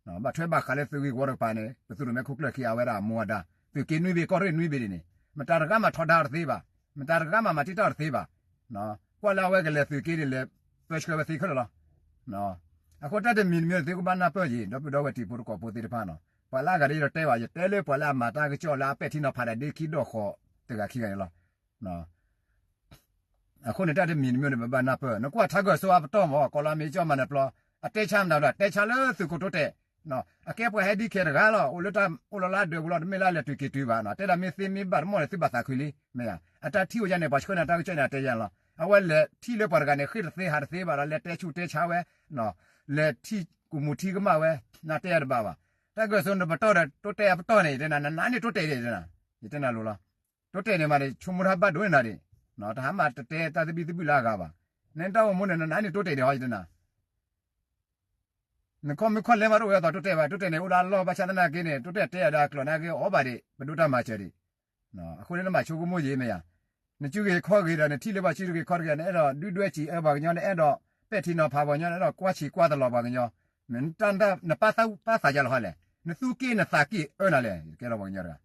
လီၤ. ဘၣ်ထွဲဘၣ်ဃးလၢသုးဂ့ၢ်ဝီတကပၤန့ၣ် ပသုးရိၣ်မဲခိၣ်ကျၢၢ်ခံ အဝဲဒၣ်အမူအဒါ, သုးက့နွံဘ့ၣ်ကီၢ်ရ့ၣ်နွံဘ့ၣ်ဒ်န့ၣ် မတၤတဂၤမၤထီဒါအီၤတသ့ဘၣ်, မတၤတဂၤမၤမၤတံာ်တာ်အီၤတသ့ဘၣ်. ကွၢ်လၢအဝဲကလဲၤသုးက့န့ၣ် လဲၤပၢဆှၢဝဲသ့ခဲလၢာ်လီၤ. အဃိတၢ်တမံၤတမံၤန့ၣ် သုကဘၣ်နၢ်ပၢၢ်က့ၤ ဒီပုၢ်ဒီဝဲၢ်တံၤဖိသကိးဖိသ့ၣ်တဖၣ်နီၤ, ပှၤလၢအဂၤဒ်ယတဲဘၣ် ယတဲလၢပှၤလၢအမၤတၢ်ကစီၣ်လၢအပဲာ်ထံနီၤဖးဒၣ်ဒ့ခံဒီၣ်ဃီၤတဂၤခံဂၤန့ၣ်လီၤ. အဃိန့ၣ်တၢ်တမံၤတမံၤန့ၣ် ပဘၣ်နၢ်ပၢၢ်, နကွၢ်ထါဂၢၢ်စိအပတီၢ်မး ကီၢ်လီၤမ့ၢ်ကၠီမၤနၢၤပျီ, အတဲဆါမတၤဒီး တဲဆါလၢသုးခိၣ်တိတဲာ်, အကဲပှၤဟဲဒ်ခဲတဂၤလီၤ, အိၣ်လၢတၢ်အိၣ်လီၤလၢအဒၢးပူၤလီၤ, တမ့ၢ်လၢအလဲၤတုၤက့ၤတုၤဘၣ်နီၤ, တဲဒၣ်မ့ၢ်သ့မ့ၢ်ဘၣ်တမီၢ်န့ၣ် သုဘၣ်သးခုလံ, မ့ၢ်ဧါ, အတၢ်ထံၣ်အိၣ်ယါန့ၣ် ပှၤဆှၢနၤတၢ်ကစီၣ်န့ၣ် အတဲယါလီၤ, အဝဲလဲၤထံၣ်လၢပှၤတဂၤန့ၣ် ဃ့ၢ်တသ့ဟးတသ့ဘၣ်ဒီး လဲၤတဲဆူၣ်တဲဆါဝဲ, လဲၤထံၣ်ကူၣ်မူထံကမၣ်ဝဲ, နတဲယါတဘၣ်ဘၣ်, တၢ်ဂၢၢ်စိနပတီၢ်ဒီး တိတဲာ်အပတီၢ်န့ၣ် ယတဲနၤ နနာ်န့ၢ်တိတဲာ်ဒ်ယတဲနၤ, ယတဲနၤလိၤလီၤ. တိတဲာ်န့ၣ်မးန့ၣ် ဆိကမိၣ်တၢ်ဘၣ်ဒိန့ၣ်နၤဒ်, တဟါမးတတဲတၢ်သဘံၣ်သဘုၣ်လၢအဂၤဘၣ်, နတၢ်အိၣ်မူန့ၣ် နနာ်န့ၢ်တိတဲာ်ဒ်ဟီယတဲနၤ, နခီမ့ၢ်ခီလဲမးတအိၣ်ဝဲအသိး တိတဲာ်ဘၣ်, တိတဲာ်န့ၣ် အိၣ်ဒၣ်လီၢ်ဘၣ်ဆၣ်သနာ်က့န့ၣ် တိတဲာ်တဲအီၤဒီးအကျိာ်နာ်က့ အီၣ်ဘၣ်ဒံး ပဒိၣ်တၢ်မၤစၢၤဒံး, အဃိန့ၣ်နဘၣ်ဆိကမိၣ်ယံၤမ့ၢ်ဧါ, နစုဂ့ၤခီၣ်ဂ့ၤဒီး နထံၣ်လၢပှၤစုဂ့ၤခီၣ်ဂ့ၤ နအဲၣ်ဒိးဒုၣ်ဒွဲၣ်စံးအၢပှၤကညီ, နအဲၣ်ဒိးပဲာ်ထံနီၤဖးပှၤကညီ, နအဲၣ်ဒိးကွၢ်ဆံးကွၢ်သလီၤပှၤကညီ, နတၢ်နပၢ်သးယါလီၤဟီလဲၣ်, နသူၣ်က့ၣ်နသးက့ၣ်အၢနၤလဲၣ်, ယကဲထီၣ်ပှၤကညီတဂၤ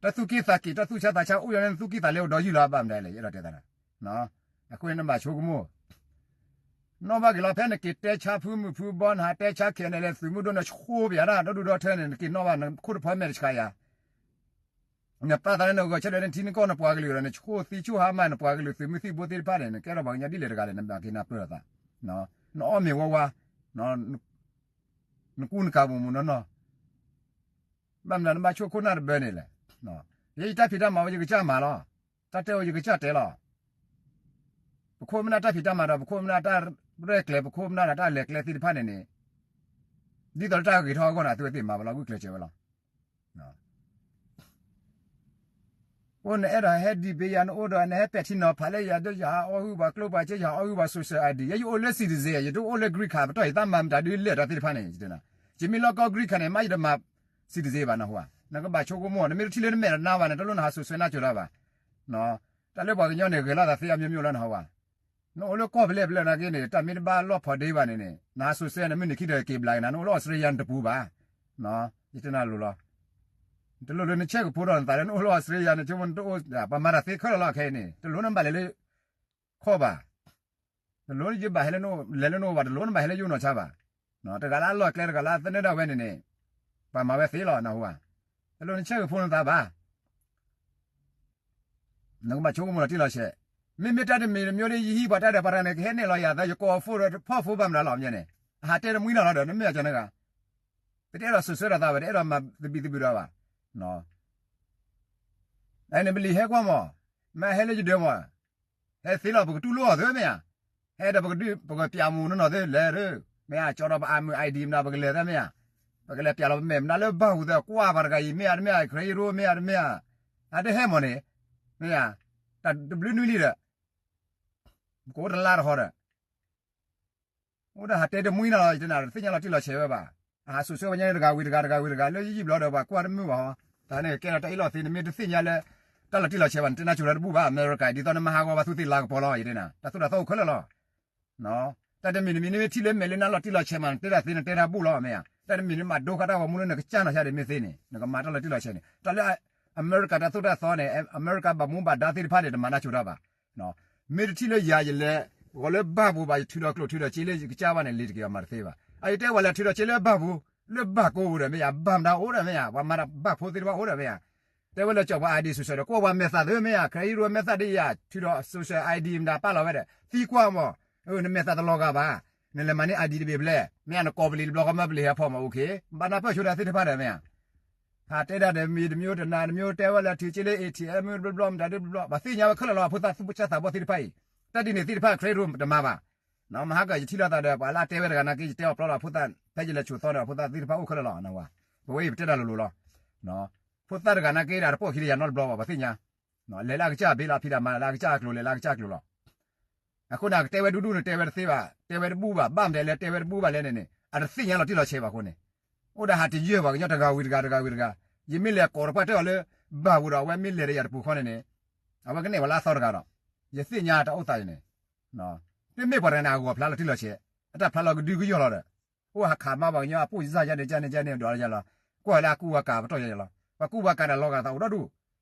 တၢ်သူၣ်က့ၣ်သးက့ၣ် တၢ်သူၣ်ဆါသးဆါအိၣ်ယၤန့ၣ် နသူၣ်က့ၣ်သးလဲအိၣ်ဒီးယုၢ်လီၤ ဘၣ်မနုၤလဲၣ် ယအဲၣ်ဒိးတဲသး, အဃိန့ၣ်နဘၣ်ဆိကမိၣ်, နီၣ်ဘၣ်က့ၤလီၤ ဖဲနက့ၤတဲဆါဖုမုၢ်ဖုဘီ နဟးတဲဆါ ခဲအံၤန့ၣ် လဲၤသုးမုၢ်ဒိၣ် နဆိပယၤတၢ်ဒီဒူၣ်ဒီထၢန့ၣ် နက့ၤနီၣ်ဘၣ် နခိၣ်တဖီမဲာ်တဆှးယၤ နပာ်သးလၢနဂီၤဆၢဒီး နထံနကီၢ်နပှၤကလုာ်ဒီး နဆိၣ်သံဆိၣ်ဟါမး နပှၤကလုာ်သုးမုၢ်သံၣ်ဘိသ့ၣ်တဖၣ်န့ၣ် နကဲထီၣ်ပှၤကညီဒ်လဲၣ်တဂၤလဲၣ် နဘၣ်က့ၤနၢ်ပၢၢ်လိာ်သး, နအီၣ်မ့ၤဝါဝါ, နကူနကၤမူးမူးနီၢ်နီၢ်, ဘၣ်မနုၤနဘၣ်ဆိၣ်ခိၣ်နၢ်တဘၢန့ၣ်လဲၣ်, ယဲယတၢ်ဖံးတၢ်မၤဝဲယကစၢ်မၤလီၤ, တၢ်တဲဝဲယကစၢ်တဲလီၤ, ပခိၣ်ပနၢ်တၢ်ဖံးတၢ်မၤဒီး ပခိၣ်ပနၢ်တၢ်ရဲၣ်ကျဲၤ ပခိၣ်ပနၢ်ဒီးတၢ်လဲၤကျဲသ့ၣ်တဖၣ်န့ၣ်န့ၣ်, ဒ်သိးလၢတၢ်ဂ့ၤထီၣ်အဂီၢ်န့ၣ် အသုဝဲသ့ၣ်မၤဝဲလီၤ ဂုာ်ကျဲးစၢးဝဲလီၤ. အိၣ်နအဲၣ်ဒိးဟဲဒံးဘ့ယၤ နအိၣ်ဒီးနဟဲပဲာ်ထံနီၤဖးလၢယၤဒီး ယဟးအီၣ်ဟုၣ်ပှၤကျိပှၤစ့ ယဟးအီၣ်ဟုၣ်ပှၤ social ID ယဲယအိၣ်လၢ citizen ယတအိၣ်လၢ green card ပတီၢ် ယတၢ်မၤမတၤဒုးလဲၣ်တၢ်သ့ၣ်တဖၣ်န့ၣ် ယမ့ၢ်လီၢ်ကီၢ် green card န့ၣ် မ့ၢ်ယတမၤ citizen ဘၣ်နဟူဧါ, နကဘၣ်ဆိကမိၣ် နမ့ၢ်တထံၣ်လၢနမဲာ်တနါဘၣ်န့ၣ် တလိၣ်နဟး social နၢ်ကၠိၤတၢ်ဘၣ် တၢ်လၢပှၤကညီန့ၣ် ဂဲၤလိာ်သးသ့အမျိုးမျိုးလီၤ နဟူဧါ, နအိၣ်လၢကီၢ်ဖဲလဲၣ်ဖဲလဲၣ်နာ်က့န့ၣ် တၢ်မ့ၢ်တဘၣ်လီၢ်ဖိးဒ့ဘၣ်န့ၣ်န့ၣ် နဟး social န့ၣ် မုၢ်နံၤခံဒီးက့ၤဘျးက့ၤနၤ နအိၣ်လၢ Australia န့ၣ်တပူၤဘၣ်, ယတဲနၤလိၤလီၤ, တလိၣ်လၢနဆဲးကဖိဒီးနသးလၢနအိၣ်လၢ Australia န့ၣ် ဆိကမိၣ်နတအိၣ် ပှၤမၤတၢ်သ့ခဲလၢာ်လီၤ ခဲအံၤန့ၣ် တလိၣ်နဘၣ်လဲၤလၢ ခီၣ်ဘၣ်, တလိၣ်နယဘၣ်ဟဲလၢနအိၣ် လဲၤလၢနအိၣ်ဘၣ် တလိၣ်နဘၣ်ဟဲလၢယအိၣ်နီၢ်ဆါဘၣ်, တဂၤလၢအလီၢ်ကျဲတဂၤလၢအသနၢၣ်ဒၣ်ဝဲန့ၣ်န့ၣ် ပှၤမၤဝဲသ့လီၤ နဟူဧါ, တလိၣ်နဆဲးကဖိနသးဘၣ် နကဘၣ်ဆိကမိၣ်လီၤတံၢ်လီၤဆဲး, မ့မ့ၢ်တၢ်တမံၤတမံၤဒီး ယဟံးပှၤတၢ်ဒီးပှၤတဂၤန့ၣ် ကဟဲနဲၣ်လီၤယၤသး ယကိးအ phone ဒီး ဖီၣ် phone ဘၣ်မတၤလီၤ မ့ၢ်န့ၣ်, အဟးတဲတမှံလီၤလီၤဒီး နမ့ၢ်အကၠီန့ၣ်ဂၤ, ပတအဲၣ်ဒိး social ဒီးသးဘၣ် တအဲၣ်ဒိးမၤသဘံၣ်သဘုၣ်ဒီးဘၣ်, အဲန့ၣ် ပလံၤဟဲကွၢ်မး, မ့ၢ်ဟဲလၢယဒၢးမး, ဟဲသ့လီၤ ပကတူၢ်လိာ်အီၤသ့မ့ၢ်ဧါ, ဟဲဒီးပကဒုး ပကပျးမူးနီၢ်နီၢ်သ့လဲၣ်, မ့ၢ်ဧါ ကၠီဒီးပအမုာ် ID မတၤ ပကလဲၤသ့မ့ၢ်ဧါ, ပကလဲၤပျးလီၤပမဲာ်မတၤလၢဘၣ်ဟူးသ့ ကွၢ်ပှၤတဂၤအံၤ မ့ၢ်ဧါတမ့ၢ်ဧါ ခရံာ်ယရူ မ့ၢ်ဧါတမ့ၢ်ဧါ, အတဟဲမးန့ၣ်, မ့ၢ်ဧါ, တၢ်တဘျုးနွံလံဒီး ကအိၣ်တလါတဟီဒီး အိၣ်ဒၣ်ဟးတဲတမှံနီၤလီၤ ယတနာ် တသ့ၣ်ညါလီၤတံၢ်လီၤဆဲးဝဲဘၣ်. အဟးစိာ်ဆှၢဝဲညါန့ၣ် တဂၤဝံၤတဂၤ တဂၤဝံၤတဂၤ လၢယယံာ်ဘျီဒီး ပှၤကွၢ်တမုာ်ဘၣ်ဟီ, တၢ်န့ၣ်ကဲဒီးတၢ်အ့ၣ်လိာ်သ့ နမ့ၢ်တသ့ၣ်ညါလၢ တၢ်လီၤတံၢ်လီၤဆဲးဘၣ် နတဲနၢ်ကၠိၤတၢ်တဘူၣ်ဘၣ် အမဲရကၤ ဒ်သိးနမၤဟးဂီၤဘၣ်သူးသ့ၣ်လၤကပီၤလီၤ ယတဲနၤ တၢ်သိၣ်တၢ်သီအိၣ်ခဲလၢာ်လီၤ. တၢ်တမံၤတမံၤ နမ့ၢ်ထံၣ်လၢမဲာ်လၢနၢ်လီၤတံၢ်လီၤဆဲးမး နတဲတၢ်သ့ နတဲတၢ်ဘူၣ်လီၤ မ့ၢ်ဧါ. တၢ်တမံၤနမၤဒိဃာ်တၢ်ဂီၤမူလၢနကစၢ်နီၤဆါဒ်မ့ၢ်သ့န့ၣ် နကမၤတၢ်လီၤတံၢ်လီၤဆဲးန့ၣ် တၢ်လၢ အမဲရကၤတၢ်သိၣ်တၢ်သီန့ၣ် အမဲရကၤဘၣ်မူဘၣ်ဒါသ့ၣ်တဖၣ်န့ၣ် တမၤနၢ်ကၠိၤတၢ်ဘၣ်. မ့ၢ်တထံၣ်လၢယၤ ယလဲၤ ဂီၤလၢဘၣ်ပူၤဘၣ် ယထုးဒီးကျိၣ်ထုးဒီးစ့လၢယကစၢ်ဘၣ်န့ၣ် လံၤတက့ၤအမၤတသ့ဘၣ်. အယတဲဝဲလဲၤထုးဒီးစ့လၢဘၣ်ပူၤ လၢဘၣ်ကိးပူၤဒီးမ့ၢ်ယၤ ဘၣ်မတၤအိၣ်ဒီးမ့ၢ်ယၤ ပှၤမၤတၢ်ဘၣ်ဖိသ့ၣ်တဖၣ်အိၣ်ဒီးမ့ၢ်ယၤ. တဲဝဲလၢကၠီၤပှၤ ID social ဒီး ကွၢ်ပှၤမဲာ်သၣ်သ့မ့ၢ်ယၤ ခရံာ်ယရူမဲာ်သၣ်ဒ်ယၤ ထုးဒီး social ID မတၤပာ်လီၤဝဲဒီး သံကွၢ်မး နမဲာ်သၣ်တလီၤဂာ်ဘၣ်. နလဲၤမၤန့ၢ် ID တဘ့ၣ်ဖျဲၣ် မ့ၢ်ယၤ နကိးပလံၤတဘျီဃီမၢပလံၤဟဲဖီၣ်မး အိၣ်ခ့ ဘၣ်နၢ်ပၢၢ်ဆိတၢ်သ့ၣ်တဖၣ်ဒီးမ့ၢ်ယၤ ဟးတဲဒၣ်ဒီးမံၤတမံၤတနၤတမံၤ တဲဝဲလၢထုးစ့လၢ ATM တဘျီဘျီ မတၤဒ်တဘျီဘျီ ပှၤသ့ၣ်ညါဝဲခဲလၢာ်လီၤ ဖိသၣ်သူၣ်ဘီၣ်သးဘီၣ်သ့ၣ်တဖၣ်အံၤ တၢ်ဒ်န့ၣ်သ့ၣ်တဖၣ် ခရံာ်ယရူတမၤဘၣ်. မဟါကၢ်ယထံၣ်လိာ်သးဒီး ပှၤလၢအတဲဝဲတဂၤနာ်က့ ယတဲအီၤပျီလီၤ ဖိသၣ် ဖဲယလဲၤဆိးသီဒီး ဖိသၣ်သ့ၣ်တဖၣ်အိၣ်ခဲလၢာ်လီၤ နဝၤ ပဝဲအံၤပတဲတၢ်လိၤလိၤလီၤ. ဖိသၣ်တဂၤနာ်က့ဒီး တပိာ်ခံလၢယၤနီတဘျီဘၣ် ပှၤသ့ၣ်ညါ လဲၤလၢအကစၢ်ဘ့ၣ်လီၤ ဖံးတၢ်မၤလၢအကစၢ်အကျိၤ လဲၤလၢအကစၢ်အကျိၤလီၤ. အဃိန့ၣ် ကတဲဝဲဒူဒူန့ၣ် တဲဝဲတသ့ဘၣ် တဲဝဲတဘူၣ်ဘၣ် ဘၣ်မတဲလဲၣ် တဲဝဲတဘူၣ်ဘၣ်လဲၣ်န့ၣ်န့ၣ် အတသ့ၣ်ညါလီၤတံၢ်လီၤဆဲးဘၣ်အဃိန့ၣ် အိၣ်ဒၣ်ဟးတယၢၢ်ပှၤကညီတဂၤဝံၤတဂၤ တဂၤဝံၤတဂၤ ယမ့ၢ်လဲၤကိးတပှၢ်တၢၢ်အီၤလၢ ဘၣ်ပူၤဒီး အဝဲမ့ၢ်လဲၤဒီးယၤတပူၤဃီန့ၣ်န့ၣ် အဝဲကနဲၣ်ဝဲလၢအသီတဂၤဒီး ယသ့ၣ်ညါတၢ်အိၣ်သးအံၤန့ၣ် တမ့ၢ်ပှၤတဂၤန့ၣ် အဂီၤဖျါလီၤတံၢ်လီၤဆဲး, အတၢ်ဖျါလီၤကဒုကယီၢ်လီၤဒီး, အိၣ်ဟးခးမးပှၤကညီအပိၢ်ယၢ်ယဲန့ၣ် ကန့ၣ်ကန့ၣ် ဒွးလၢယဲလီၤ, ကွၢ်လၢအကူၣ်ဝါကၤပတီၢ်ယဲလီၤ, ပှၤကူၣ်ဝါကၤန့ၣ်လီၤဂာ်သးအိၣ်ဒီဒူၣ်,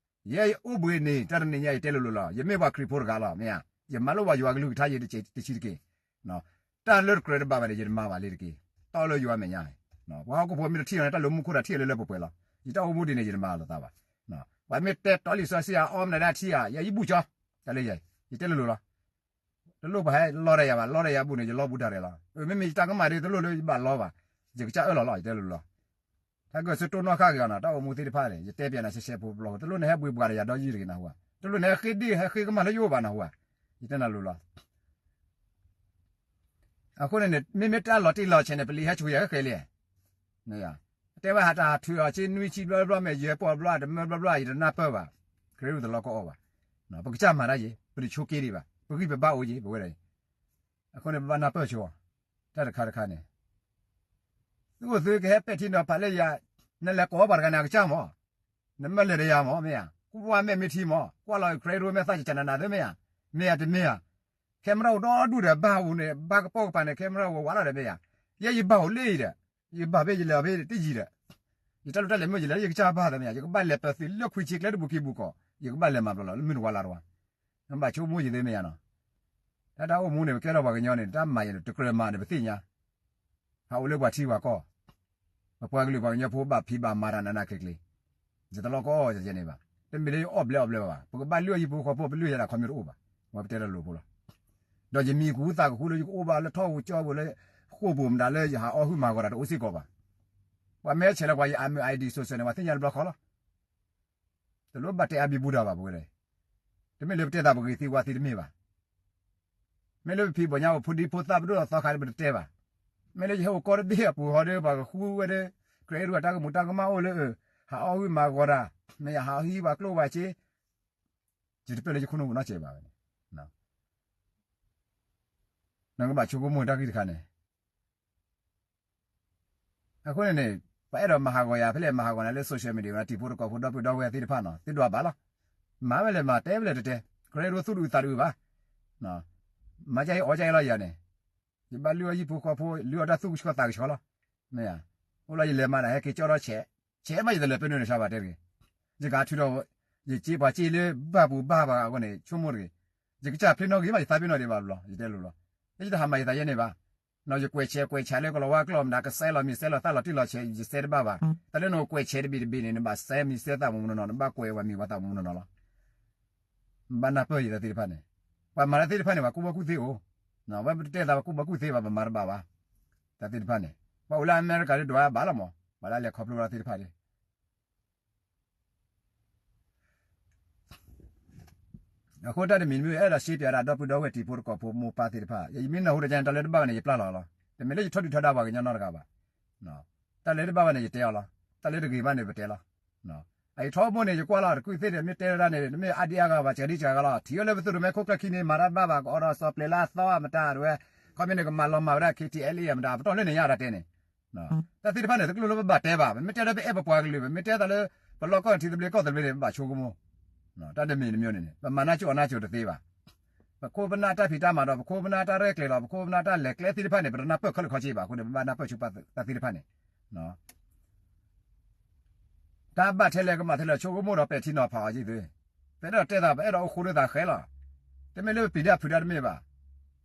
ယဲယအိၣ်ဘှံးန့ၣ် တၢ်တနံၤညါယတဲလိၤလိၤလီၤ, ယမ့ၢ်ပှၤခရံာ်ဖိတဂၤလီၤ, မ့ၢ်ဧါ, ယမၤလိဘၣ်ယွၤကလုၢ်ကထါယတဆံးတက့ၢ်, တၢ်လၢတကြၢးတဘၣ်ဘၣ်န့ၣ် ယတမၤဘၣ်လံတက့ၢ်, တၢ်လၢယွၤမဲာ်ညါ, ပှၤဟီၣ်ခိၣ်ဖိမ့ၢ်တထံၣ်အီၤန့ၣ် တၢ်လၢမူခိၣ်တၢ်ထံၣ်အီၤလၢလၢပှဲၤပှဲၤလီၤ, ယတၢ်အိၣ်မူဒ်န့ၣ် ယတမၤလိာ်သးဘၣ်, ပှၤမ့ၢ်တဲတီလံာ်စီဆှံအအီမနုၤဒၣ်ထံၣ်ဧါ ယဲယဘူၣ်ကၠီ, တၢ်လၢယဲ, ယတဲလိၤလိၤလီၤ တလိၣ်ပှၤဟဲလီတၢ်ယၤဘၣ်, လီတၢ်ယၤဘူးန့ၣ် ယလီဘူးတၢ်ရဲၣ်လီၤ, မ့မ့ၢ်ယတၢ်ကမၣ်ဒီး တလိၣ်လၢယဘၣ်လီဘၣ်, ယကစၢ်အၢၣ်လီၤလီၤ ယတဲလိၤလီၤ, တၢ်ကစၢၢ်တိၢ်နီၣ်ဃၣ်က့ၤအီၤနီၤ တၢ်အိၣ်မူသ့ၣ်တဖၣ်န့ၣ် ယတဲပျဲနၤရှဲရှဲဖိပျီ, တလိၣ်နဟဲဘှံးပှၤဒီးယၤဒီးယံၤတဂ့ၤနၢ်ဟူဧါ, တလိၣ်နဟဲဃ့ဒ့ၣ်ဟဲဃ့ကမၣ်လၢယအိၣ်ဘၣ်နၢ်ဟူဧါ, ယတဲနၤလိၤလီၤ အဃိန့ၣ်န့ၣ် မ့မ့ၢ်တၢ်လီၤတံၢ်လီၤဆဲးန့ၣ် ပလံၤဟဲဆူယၤဃဲဃဲလံ, တဲဝဲဟးတၢ်ထုးအီၤဆ့နွံဆံဘျီဘျီ မ့ၢ်ယဲၢ်ပီၢ်ဘျီ တမၢဘျီဘျီ ယတနၢ်ပၢၢ်ဘၣ်, ခရံာ်တလီၢ်ကီအီၣ်ဘၣ်, ပကစၢ်မၤတၢ်ယံၤ ပတဆိးက့ဒံးဘၣ် ပဂံၢ်ပဘါအိၣ်ယံၤ ပဝဲဒၣ်အံၤ, အဃိန့ၣ် ပဘၣ်နၢ်ပၢၢ်ဆိအီၤ, တၢ်တခါတခါန့ၣ် သုအိၣ်သုကဟဲပဲာ်ထံနီၤဖးလၢယၤ, နလဲၤကိးပှၤတဂၤန့ၣ် အကစၢ်မး, နမၢလဲၤဒီးယၤမး မ့ၢ်ဧါ, ကွၢ်ဝဲမဲာ်မ့ၢ်ထံမး ကွၢ်လီၤ ခရံာ်ဒိၣ်မဲာ်သၣ်ကကနနၤသ့မ့ၢ်ဧါ, မ့ၢ်ဧါတမ့ၢ်ဧါ, camera အိၣ်ဒီဒူၣ်ဒီး ဘၣ်ဟူးန့ၣ် ဘၣ်ကပိာ်ကပၤန့ၣ် camera အိၣ်ဝးလီၤဒီးမ့ၢ်ဧါ, ယဲယဘၣ်အိၣ်လၢအံၤဒီး, ယဘၣ်ဖဲယလဲၤအီၤဖဲတယံၤဒီး, ယတၢ်လိၣ်တၢ်လဲၤမ့ၢ်ယလဲၤလၢယကစၢ်ဘၣ်သ့မ့ၢ်ဧါ, ယကဘၣ်လဲၤပၢၤသုးလၢခွံဆံကျဲတဘူးက့ၤဘူးကီး, ယကဘၣ်လဲၤမၤဘျီလီၤ လၢမုၢ်တဝါလါတဝါ, နဘၣ်ဆိကမိၣ်ယၤသ့မ့ၢ်ဧါနီၤ, တၢ်တၢ်အိၣ်မူန့ၣ် ပကဲထီၣ်ပှၤကညီန့ၣ် တၢ်မၤယၤန့ၣ် တကြၢးမၤန့ၣ် ပသ့ၣ်ညါ ဟးအိၣ်လၢပှၤထံပှၤကီၢ်, ပပှၤကလုာ်ပှၤကညီဖိဘၣ်ဖံးဘၣ်မၤတၢ်နးနးကျ့ၤကျ့ၤ, ယတလီၢ်ကီအီၣ်ယဲန့ၣ်ဘၣ်, တမ့ၢ်လၢယအီၣ်ဘျဲအီၣ်ဘျဲဘၣ်ဘၣ်, ပကဘၣ်လုၢ်အီၣ်ဟံၣ်ဖိဃီဖိ ပလုၢ်ယၤဒၣ်ခီမ့ၢ်တအိၣ်ဘၣ်, ဝဲပတဲတၢ်လိၤဖိလီၤ, ဒီးယမံၤကူသးကဃူလၢယကအိၣ်ဘၣ်လၢထီၣ်ပူၤကၠီပူၤလၢ, ဃိာ်ပူၤမတၤလၢယဟးအီၣ်ဟုၣ်မၤဂီၤတၢ် တအိၣ်စ့ၢ်ကီးဘၣ်, ပှၤမ့ၢ်ဆဲးလီၤပှၤယအမုၢ် ID social န့ၣ် ပှၤသ့ၣ်ညါတဘျီဃီလီၤ တလိၣ်ဘၣ်တဲအါဘံဘူတၢ်ဘၣ် ပဝဲဒၣ်အံၤ, တမ့ၢ်လၢပတဲသးပဂ့ၤသံဝါသံတမ့ၢ်ဘၣ်, မ့ၢ်လၢပဖံးပညါပဖိဒံဖိသၣ်ပဒိၣ်အသီခါဒီးပတတဲဘၣ်, မ့ၢ်လၢယဟဲအိၣ်ကီတဘ့ၣ်အပူၤဃီဒီး ပှၤကဃူဝဲဒီး, ခရံာ်အဲၣ်ဒိးတၢ်ကမူးတၢ်ကမၣ်အိၣ်လၢ, ဟးအီၣ်ဟုၣ်မၤဂီၤတၢ်, မ့ၢ်ယဟးအီၣ်ဟံၣ်ပှၤကျိၣ်ဝဲက့, ယတပၢၢ်လၢယခိၣ်နူာ်ပူၤနီတစဲးဘၣ်ဝဲန့ၣ်, နကဘၣ်ဆိကမိၣ်တၢ်ဂ့ၢ်တခါန့ၣ် အဃိန့ၣ်န့ၣ်, ပှၤအဲၣ်ဒိးမၤဟးဂီၤယၤ ဖဲလဲၣ်မၤဟးဂီၤနၤလၢ social media ဝဲဒၣ်တံၤဖိတကီၢ်ဖိဒီပုၢ်ဒီဝဲၢ်သ့ၣ်တဖၣ်နီၤ သုဒွးဘၣ်လီၤ, မၤဝဲလဲၣ်မၤ တဲဝဲလဲၣ်တတဲ, ခရံာ်အဲၣ်ဒိးသူၣ်တအုးသးတအုးဘၣ်, မၤကၢ်အံၤအီၣ်ကၢ်အံၤလီၤယၤန့ၣ်, ယဘၣ်လုၢ်အီၣ်ဟံၣ်ဖိဃီဖိ လုၢ်အီၣ်တၢ်သူၣ်ကဆှီသးကဆှီလီၤ, မ့ၢ်ဧါ, အိၣ်လီၤယလဲၤမၤတၢ်ဟဲက့ၤကၠီထီၣ်ဆဲး, ဆဲးမးယတလဲၤပၢနုာ်န့ၣ်ဆါဘၣ်တဲတဂ့ၤ, ယကဟးထုးဒီး, ယစ့ပှၤစ့လၢဘၣ်ပူၤဘၣ်ဘၣ်အဂီၢ်န့ၣ် ဆိကမိၣ်တဂ့ၤ, ယကစၢ်ဖျ့နီၣ်ဂ့ၤမး ယသးပ့ၤနီၣ်ဒံးဘၣ်ဘျီ ယတဲလိၤလီၤ, ယတဟးမၤယသးယဲန့ၣ်ဘၣ် နီၢ်ယကွဲးဆဲးကွဲးဆဲးလၢကလီၤဝါကျီၢ်မတၤ ကစဲးလီၤမံၤစဲးလီၤသၣ်လီၤတံၢ်လီၤဆဲး ယစဲးတဘၣ်ဘၣ်, တၢ်လၢနကကွဲးဆဲးတဘ့ၣ်တဘ့ၣ်န့ၣ် နဘၣ်စဲးမံၤစဲးသၣ်မူးမူးနီၢ်နီၢ် နဘၣ်ကွဲးဝဲမံၤဝဲသၣ်မူးမူးနီၢ်နီၢ်လီၤ, ဘၣ်နၢ်ပၢၢ်ယသးသ့ၣ်တဖၣ်န့ၣ်, ပှၤမၤတၢ်သ့ၣ်တဖၣ်န့ၣ် ပှၤကူၣ်ဘၣ်ကူၣ်သ့အိၣ်, ဝဲပတတဲသးပှၤကူၣ်ဘၣ်ကူၣ်သ့ဘၣ် ပမၤတဘၣ်ဘၣ်, တၢ်သ့ၣ်တဖၣ်န့ၣ်, ပှၤအိၣ်လၢအမဲရကၤဒ်ဒွးဘၣ်လီၤမး ပှၤလၢအလဲၤခီဖျိတၢ်သ့ၣ်တဖၣ်န့ၣ် အဃိတၢ်တမံၤမ့ၢ်အဲၣ်ဒိးရှဲပၠးဒၣ်ဒီပုၢ်ဒီဝဲၢ်တံၤဖိတကီၢ်ဖိမိၢ်ပၢ်သ့ၣ်တဖၣ် ယမ့ၢ်နၢ်ဟူတၢ်ကန့ၣ် တၢ်လၢတဘၣ်ဝဲန့ၣ် ယပျၢ်လီၤလီၤ, တမ့ၢ်လၢယထီဒုၣ်ထီဒါပှၤကညီနီတဂၤဘၣ်, တၢ်လၢတဘၣ်ဝဲန့ၣ် ယတဲအီၤလီၤ, တၢ်လၢတဂ့ၤဘၣ်န့ၣ် ပတဲလီၤ, အယထီဘိန့ၣ် ယကွၢ်လီၤ တကုၢ်သ့ၣ်န့ၣ် မ့ၢ်တဲဒၣ်န့ၣ် တမ့ၢ်အါဒံအါဂၤဘၣ် စှၤဒံစှၤဂၤလီၤ, ထံၣ်အီၤလၢပသုးရိၣ်မဲခိၣ်ကျၢၢ်ခံန့ၣ် မၤတၢ်ဘၣ်ဘၣ် ကအီၣ်ဒီးစီၤပျဲၤလၢအသီအမတၤတဝဲ, ခီမ့ၢ်န့ၣ် ကမၤလီၤမၢ်ဝဲဒၣ် KTLA အမတၤ ပတီၢ်လၢန့ၣ်ညါတၢ်တဲန့ၣ် တၢ်သ့ၣ်တဖၣ်န့ၣ် တကျိၤလၢပဘၣ်တဲဘၣ်, ပမ့ၢ်တဲဒီးပအဲၣ်ပပှၤကလုာ်, ပမ့ၢ်တဲသးလၢ ပလီၢ်ကီၢ်ထံသဘျ့ကီၢ်သဘျ့န့ၣ် ပဘၣ်ဆိကမိၣ်, တၢ်တမံၤတမံၤန့ၣ် ပမၤနၢ်ကၠိအီၤနၢ်ကၠိတသ့ဘၣ်, ပခိၣ်ပနၢ်တၢ်ဖံးတၢ်မၤဒီး ပခိၣ်ပနၢ်တၢ်ရဲၣ်ကျဲၤဒီး ပခိၣ်ပနၢ်တၢ်လဲၤကျဲသ့ၣ်တဖၣ်န့ၣ် ပတနၢ်ပၢၢ်ခဲလၢာ်ခဲဆ့ဘၣ်အဃိန့ၣ် ပဘၣ်နၢ်ပၢၢ်ဆိပာ်သးသ့ၣ်တဖၣ်န့ၣ် တၢ်ဘၣ်ထဲလဲၣ်ကမၣ်ထဲလဲၣ် ဆိကမိၣ်ဒီးပဲာ်ထံနီၤဖးအီၤက့ၤသု, ပအဲၣ်ဒိးတဲသး ပအဲၣ်ဒိးအိၣ်ဃူဒိၣ်သးဃဲလီၤ, တမ့ၢ်လၢပပျံၤတၢ်ဖုးတၢ်တမ့ၢ်ဘၣ်,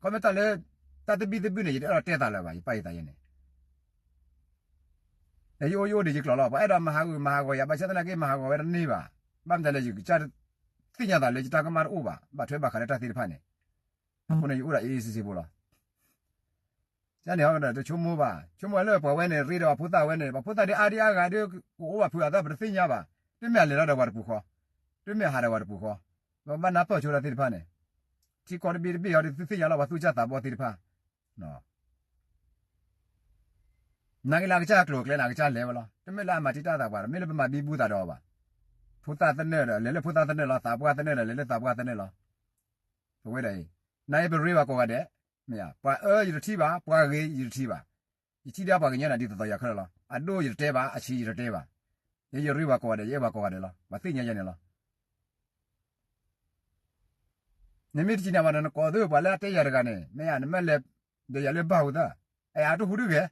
ခီမ့ၢ်တၢ်လၢ တၢ်သဘံၣ်သဘုၣ်န့ၣ် ယတအဲၣ်ဒိးတဲသးလၢၤဘၣ် ယပၢ်ယသးယဲန့ၣ်, ယအိၣ်ယအိၣ်ဒံးယကျိၤလီၤ, ပှၤအဲၣ်ဒိးမၤဟးဂူာ်မၤဟးဂီၤယၤ ဘၣ်ဆၣ်သနာ်က့မၤဟးဂီၤဝဲတန့ၢ်ဘၣ်, ဘၣ်မတၤလဲၣ် ယကစၢ်သ့ၣ်ညါသးလၢယတၢ်ကမၣ်တအိၣ်ဘၣ်, ဘၣ်ထွဲဘၣ်ဃးလၢတၢ်သ့ၣ်တဖၣ်န့ၣ်, အဃိန့ၣ် ယအိၣ်ဒီးအ့ၣ်အ့ၣ်စ့ၢ်စ့ၢ်ဖိလီၤ ကန့ၣ်ဟီဒီးတဆိကမိၣ်ဘၣ်, ဆိကမိၣ်လၢပှၤဝဲန့ၣ် ရ့ဒီးပှၤဖိသၣ်ဝဲန့ၣ် ပှၤဖိသၣ်ဒ်အါဒံအါဂၤဒ် ကအိၣ်ဘၣ်ဖုးအသး ပတသ့ၣ်ညါဘၣ်, တမ့ၢ်အလဲၤလီၤဒီးပှၤတပူၤဃီ, တမ့ၢ်အဟးဒီးပှၤတပူၤဃီ, ပဘၣ်နၢ်ပၢၢ်ဆိတၢ်သ့ၣ်တဖၣ်န့ၣ်, ထံကီၢ်တဘ့ၣ်တဘ့ၣ်ဟီဒီး သုသ့ၣ်ညါလီၤပှၤသူၣ်စၢ်သးဘီသ့ၣ်တဖၣ် နာ်က့လၢအကစၢ်ကျိၤကျဲန့ၣ် အကစၢ်လဲၤဝဲလီၤ, တမ့ၢ်လၢအမၤတံာ်တာ်သးပှၤဒီး မ့ၢ်လၢပမၤဘံဘူသးဒီးအီၤဘၣ်, ဖိသၣ်သနၢၣ်ဒီး လဲၤလၢဖိသၣ်သနၢၣ်လီၤ, သးပှၢ်သနၢၣ်ဒီး လဲၤလၢသးပှၢ်သနၢၣ်လီၤ, ပဝဲဒၣ်အံၤ, နာ်က့ပရ့ပှၤကိးဂၤဒဲး, မ့ၢ်ဧါ, ပှၤအၢယတထံၣ်ဘၣ်, ပှၤဂ့ၤယတထံၣ်ဘၣ်, ယထံၣ်ဒၣ်ပှၤကညီန့ၣ်ဒ်သိးသိးယၤခဲလၢာ်လီၤ, အဒိၣ်ယတတဲဘၣ်, အဆံးယတတဲဘၣ်, ယဲယရ့ပှၤကိးဂၤဒဲး ယအဲၣ်ပှၤကိးဂၤဒဲးလီၤ, ပှၤသ့ၣ်ညါယဲန့ၣ်လီၤ. နမ့ၢ်တစံးန့ၣ်ဘၣ်န့ၣ် နကိးသ့ၣ်ပှၤလၢအတဲယၤတဂၤန့ၣ် မ့ၢ်ဧါ နမ့ၢ်လဲၤဒီးယၤလၢဘၣ်ဟူသၣ်, အဲ အတဟူးဒုဂ့ၤ,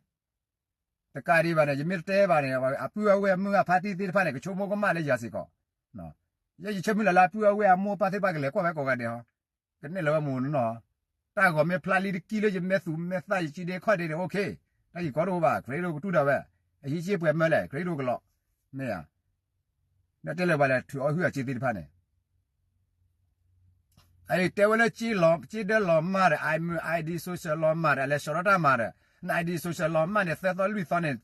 တကးဒံးဘၣ်န့ၣ် ယမ့ၢ်တတဲဘၣ်န့ၣ် အပုၢ်အဝဲၢ်အမုၢ်အဖါတံၢ်သ့ၣ်တဖၣ်န့ၣ် ကဆိကမိၣ်ကမၣ်လၢယၤစ့ၢ်ကီး, ယဲယဆၢမုၢ်လၢ်လၢအပုၢ်အဝဲၢ်အမိၢ်အပၢ်သ့ၣ်တဖၣ်ကလဲၤကွၢ်ဝဲကိးဂၤဒဲးဟီ, ကန့ၢ်လၢၤဝဲမူးနီၤ, တၢ်ဂီၤမ့ၢ်ဖျါလံတကံလၢယမဲာ်သူမဲာ်သၣ် ယစံးဒ့ခီၣ်ဒ့န့ၣ် အိၣ်ခ့, တၢ်ဂ့ၢ်ကီတအိၣ်ဘၣ် ခရံာ်ဒိၣ်ကတူၢ်ဒၣ်ဝဲ, အဟံးစ့ပှဲၤမၢလဲၣ် ခရံာ်ဒိၣ်ကလီၤ, မ့ၢ်ဧါ, ဒီးတဲလၢၤပှၤလဲၤထုးအီၣ်ဟုၣ်အစ့သ့ၣ်တဖၣ်န့ၣ် အတဲဝဲလၢ က့ဒၢလီၤမၢ်ဒီး အမုၢ် ID social လီၤမၢ်ဒီး အလဲၤစှီၤထီၣ်တၢ်မၤဒီး န ID social လီၤမၢ်န့ၣ် သၢသီလွံၢ်သီန့ၣ်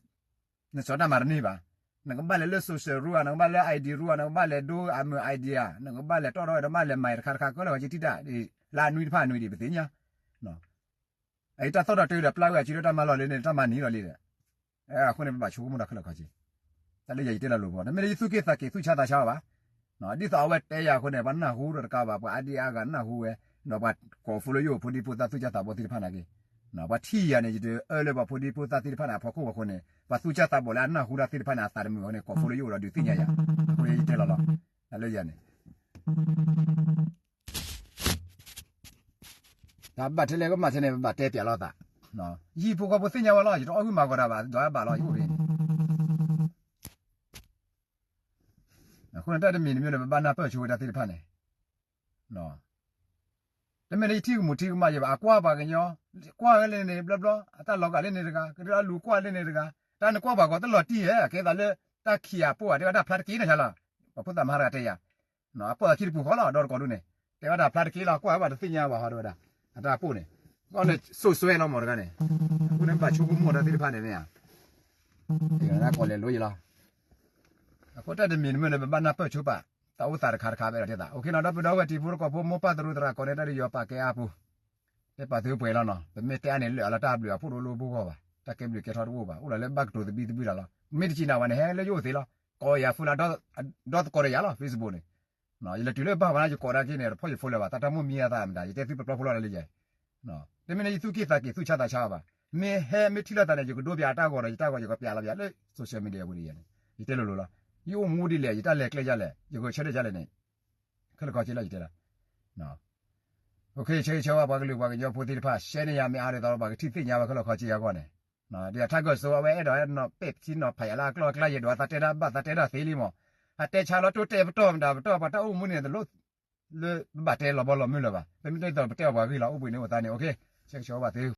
နစှီၤတၢ်မၤတန့ၢ်ဘၣ်, နကဘၣ်လဲၤလၢ social ရူဧါ, နကဘၣ်လဲၤ ID ရူဧါ, နကဘၣ်လဲၤဒိအမုၢ် ID ဧါ, နကဘၣ်လဲၤတီၣ်ထီၣ်ဝဲဒီးဘၣ်လဲၤမၤတခါတခါ ကၢလၢၤဝဲက့ထံၣ်တၢ် လၢအနွံတဖၣ်အနွံဒံး ပသ့ၣ်ညါ အံၤတၢ်သီၣ်ဒီးတုၤဒီးပျၢ်ဝဲ အစုဒီးတၢ်မၤလီၢ်လံန့ၣ် တၢ်မၤနံၤလီၤလံဒီး, အဃိန့ၣ် ပဘၣ်ဆိကမိၣ်ဒီးခဲလၢာ်ခီက့ၤ, တၢ်လၢယၤယတဲလီၤလိာ်ဘၣ် တမ့ၢ်လၢယသူၣ်က့ၣ်သးက့ၤသူၣ်ဆါသးဆါဘၣ်, ဒ်သိးအဝဲတဲယၤအဃိန့ၣ် ပှၤနၢ်ဟူဒီးတကးဘၣ် ပှၤအါဒံအါဂၤနၢ်ဟူဝဲ, ဒီးပှၤကိး follow ယအိၣ်ဖိဒံဖိသၣ်သူၣ်ကၢ်သးဘီသ့ၣ်တဖၣ်န့ၣ်က့ၤ, ပှၤထံၣ်ယၤန့ၣ် ယတအၢလၢပှၤဖိဒံဖိသၣ်သ့ၣ်တဖၣ်န့ၣ် အဖီခိၣ်အဃိန့ၣ် ပှၤသူၣ်ကၢ်သးဘီလၢအနၢ်ဟူတၢ်သ့ၣ်တဖၣ်န့ၣ် အသးတမုာ်အဃိန့ၣ် ကိး follow ယအိၣ်ဒီးဒုးသ့ၣ်ညါယၤ, အဃိယတဲလီၤလီၤ, တၢ်လၢယၤန့ၣ် တၢ်ဘၣ်ထဲလဲၣ်ကမၣ်ထဲန့ၣ် ပဘၣ်တဲပၠးလိာ်သး, ယဟံၣ်ဖိဃီဖိသ့ၣ်ညါဝဲလီၤ ယတအီၣ်ဟုၣ်မၤဂီၤတၢ်ဘၣ် ဒီးအဘၣ်လီၤ ယအိၣ်ဖဲန့ၣ်, အဃိန့ၣ် တၢ်တမံၤတမံၤန့ၣ် ပဘၣ်နၢ်ပၢၢ်ဆိဝဲတၢ်သ့ၣ်တဖၣ်န့ၣ်, တမ့ၢ်လၢယထံၣ်ကမူးထံၣ်ကမၣ်ယဲဘၣ် အကွၢ်ပှၤကညီ, ကွၢ်ဝဲလၢန့ၣ်ဘျီဘျီ အတၢ်လီၤဂာ်လၢန့ၣ်တဂၤ ကရၢအလူၤကွၢ်လၢန့ၣ်တဂၤ, တၢ်နကွၢ်ပှၤဂီၤတလီၤတံၢ်ဧါ ကဲသးလၢ တၢ်ခံးအပိၢ်ဧါ တဲဝဲဒၣ်ဖျါတက့ၢ်န့ၣ်လီၤ, ပှၤဖိသၣ်မဟါတဂၤတဲယၤ အပိၢ်သးခံတပူၤဃီလီၤ ဒီတကိးဒူၣ်န့ၣ် တဲဝဲဒၣ်ဖျါတက့ၢ်လီၤ ကွၢ်ဝဲဘၣ်တသ့ၣ်ညါဘၣ်ဟီတဲဝဲဒၣ်, အတၢ်ပိၢ်န့ၣ်, ကီန့ၣ် စိၣ်စွဲလီၤမးတဂၤန့ၣ်, အဃိန့ၣ်ဘၣ်ဆိကမိၣ်တၢ်သ့ၣ်တဖၣ်န့ၣ်မ့ၢ်ဧါ, ကိးလဲၤလိယလီၤ, အဃိတၢ်တမံၤတမံၤန့ၣ် ပဘၣ်နၢ်ပၢၢ်ဆိပာ်, တၢ်အိၣ်သးတခါတခါဖဲဒီးတဲသး အိၣ်ခ့နီၤ ဒီပုၢ်ဒီဝဲၢ်တံၤဖိတကိးဖိ မိၢ်ပၢ်သရူးသရၣ်ကိးန့ၣ် တၢ်ဒုးယီၤပာ်ကဲအါပူၤ တဲပာ်သုပှဲၤလီၤနီၤ ပမ့ၢ်တဲအါန့ၣ်လၢာ်အလီၤတၢ်ဘျုးအဖှိၣ်တအိၣ်လၢပဂီၢ်ဘၣ် တၢ်ကဲဘျုးကဲထီၣ်တအိၣ်ဘၣ် အိၣ်လီၤလၢဘၣ်ကတိၤသဘံၣ်သဘုၣ်လီၤလီၤ မ့ၢ်တစံးနၤဝဲန့ၣ် ဟဲလၢယအိၣ်သ့လီၤ ကိးယၤ phone လၢ ဒီသကိးဒီးယၤလီၤ Facebook န့ၣ် ယလဲၤတုၤလၢဘၣ်ဝဲန့ၣ် ယကိးဒၣ်က့ၤန့ၣ် တဖီၣ်ယ phone လၢၤဘၣ် တၢ်တၢ်မိၣ်မံအသးမတၤ ယတဲသုပျီဖိလီၤလၢယဲ တမ့ၢ်လၢယသူၣ်က့ၣ်သးက့ၤသူၣ်ဆါသးဆါဘၣ် မ့ၢ်ဟဲမ့ၢ်ထံၣ်လိာ်သးန့ၣ် ယကဒိပၠးအတၢ်ဂီၤဒီး ယတၢ်ဂီၤယကပၠးလီၤပၠးလၢ social media ပူၤဒ်ယဲန့ၣ် ယတဲလိၤလိၤလီၤ ယအိၣ်မူဒ်လဲၣ် ယတၢ်လဲၤကျဲဒ်လဲၣ် ယဂဲၤဆၢထၢၣ်ဒ်လဲၣ်န့ၣ် ခဲလၢာ်ခီက့လီၤယတဲလီၤ ဆၢဂ့ၤဆၢဝါပှၤကလုာ်ပှၤကညီဖိသ့ၣ်တဖၣ် ရှဲန့ၢ်ယၤမ့ၢ်အါဒ်သိး ပှၤကထံၣ်သ့ၣ်ညါဝဲခဲလၢာ်ခီက့အဂီၢ်န့ၣ် ဒီးထါကၢၢ်စိဝဲအဲၣ်ဒိးနီၤပဲာ်ထံနီၤဖးယၤလၢအကျိၤအကျဲ ယဒိးသးတဲဒၣ်ဘၣ်သးတဲဒၣ်သ့လံမး အတဲဆါလီၤတိၢ်တဲာ်ပတီၢ်မတၤပတီၢ် ပှၤတၢ်အိၣ်မူန့ၣ်တလိၣ် လၢပဘၣ်တဲလီၤဘီလီၤမုၢ်လၢၤဘၣ် ပမ့ၢ်တဲသိးပတဲအီၤပှၤဂ့ၢ်လီၤ အိၣ်ဘှံးန့ၣ်အိၣ်သးန့ၣ် အိၣ်ခ့ ဆၢဂ့ၤဆၢဝါဘၣ်သု